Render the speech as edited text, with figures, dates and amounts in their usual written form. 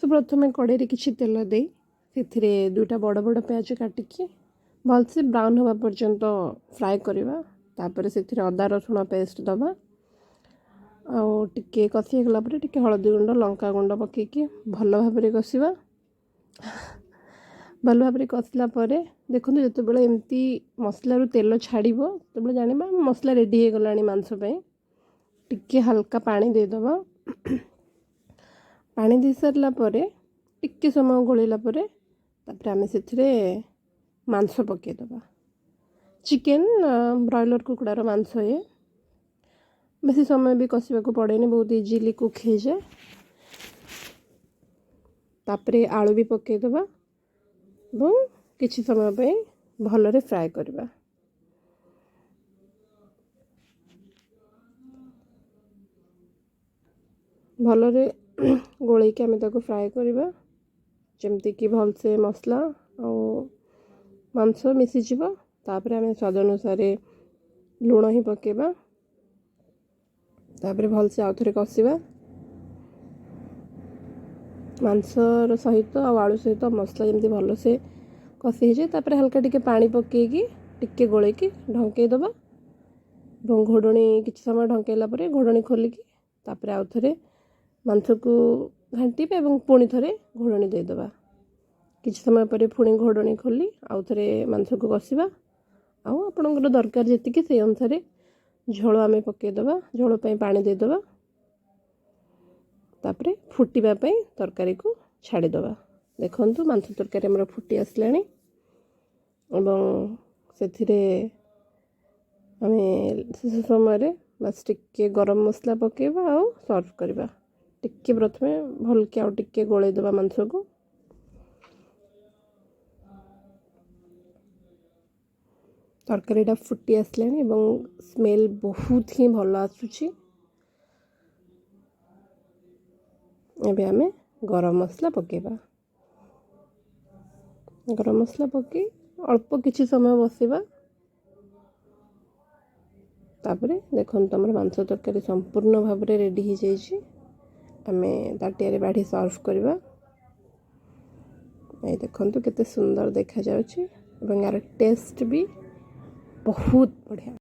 Show ପ୍ରଥମେ କଡ଼େଇରେ କିଛି ତେଲ ଦେଇ ସେଥିରେ ଦୁଇଟା ବଡ଼ ବଡ଼ ପିଆଜ କାଟିକି ଭଲସେ ବ୍ରାଉନ୍ ହେବା ପର୍ଯ୍ୟନ୍ତ ଫ୍ରାଏ କରିବା। ତାପରେ ସେଥିରେ ଅଦା ରସୁଣ ପେଷ୍ଟ ଦେବା ଆଉ ଟିକେ କଷି ହେଇଗଲା ପରେ ଟିକେ ହଳଦୀ ଗୁଣ୍ଡ, ଲଙ୍କା ଗୁଣ୍ଡ ପକାଇକି ଭଲ ଭାବରେ କଷିବା। ଭଲ ଭାବରେ କଷିଲା ପରେ ଦେଖନ୍ତୁ, ଯେତେବେଳେ ଏମିତି ମସଲାରୁ ତେଲ ଛାଡ଼ିବ, ସେତେବେଳେ ଜାଣିବା ମସଲା ରେଡ଼ି ହେଇଗଲାଣି ମାଂସ ପାଇଁ। ଟିକେ ହାଲକା ପାଣି ଦେଇଦେବା। ପାଣି ଦେଇସାରିଲା ପରେ ଟିକେ ସମୟ ଗୋଳେଇଲା ପରେ ତାପରେ ଆମେ ସେଥିରେ ମାଂସ ପକାଇଦେବା। ଚିକେନ୍, ବ୍ରଏଲର୍ କୁକୁଡ଼ାର ମାଂସ ଇଏ। ବେଶୀ ସମୟ ବି କଷିବାକୁ ପଡ଼େନି, ବହୁତ ଇଜିଲି କୁକ୍ ହେଇଯାଏ। ତାପରେ ଆଳୁ ବି ପକାଇଦେବା ଏବଂ କିଛି ସମୟ ପାଇଁ ଭଲରେ ଫ୍ରାଏ କରିବା। ଭଲରେ ଗୋଳେଇକି ଆମେ ତାକୁ ଫ୍ରାଏ କରିବା, ଯେମିତିକି ଭଲସେ ମସଲା ଆଉ ମାଂସ ମିଶିଯିବ। ତାପରେ ଆମେ ସ୍ୱାଦ ଅନୁସାରେ ଲୁଣ ହିଁ ପକାଇବା। ତାପରେ ଭଲସେ ଆଉ ଥରେ କଷିବା। ମାଂସର ସହିତ ଆଉ ଆଳୁ ସହିତ ମସଲା ଯେମିତି ଭଲସେ କଷି ହେଇଯାଏ। ତାପରେ ହାଲକା ଟିକେ ପାଣି ପକାଇକି ଟିକେ ଗୋଳେଇକି ଢଙ୍କେଇ ଦେବା ଏବଂ ଘୋଡ଼ଣୀ କିଛି ସମୟ ଢଙ୍କେଇଲା ପରେ ଘୋଡ଼ଣୀ ଖୋଲିକି ତାପରେ ଆଉ ଥରେ ମାଂସକୁ ଘାଣ୍ଟିବା ଏବଂ ପୁଣି ଥରେ ଘୋଡ଼ଣୀ ଦେଇଦେବା। କିଛି ସମୟ ପରେ ପୁଣି ଘୋଡ଼ଣୀ ଖୋଲି ଆଉ ଥରେ ମାଂସକୁ କଷିବା ଆଉ ଆପଣଙ୍କର ଦରକାର ଯେତିକି, ସେଇ ଅନୁସାରେ ଝୋଳ ଆମେ ପକାଇଦେବା। ଝୋଳ ପାଇଁ ପାଣି ଦେଇଦେବା। ତାପରେ ଫୁଟିବା ପାଇଁ ତରକାରୀକୁ ଛାଡ଼ିଦେବା। ଦେଖନ୍ତୁ, ମାଂସ ତରକାରୀ ଆମର ଫୁଟି ଆସିଲାଣି ଏବଂ ସେଥିରେ ଆମେ ଶେଷ ସମୟରେ ବାସ୍ ଟିକେ ଗରମ ମସଲା ପକାଇବା ଆଉ ସର୍ଭ କରିବା। ଟିକେ ପ୍ରଥମେ ଭଲକି ଆଉ ଟିକେ ଗୋଳେଇ ଦେବା ମାଂସକୁ। ତରକାରୀଟା ଫୁଟି ଆସିଲାଣି ଏବଂ ସ୍ମେଲ୍ ବହୁତ ହିଁ ଭଲ ଆସୁଛି। ଏବେ ଆମେ ଗରମ ମସଲା ପକାଇବା। ଗରମ ମସଲା ପକାଇ ଅଳ୍ପ କିଛି ସମୟ ବସିବା। ତାପରେ ଦେଖନ୍ତୁ, ଆମର ମାଂସ ତରକାରୀ ସମ୍ପୂର୍ଣ୍ଣ ଭାବରେ ରେଡ଼ି ହେଇଯାଇଛି। ଆମେ ତାଟିଆରେ ବାଢ଼ି ସର୍ଭ କରିବା। ଏଇ ଦେଖନ୍ତୁ, କେତେ ସୁନ୍ଦର ଦେଖାଯାଉଛି ଏବଂ ଏହାର ଟେଷ୍ଟ ବି ବହୁତ ବଢ଼ିଆ।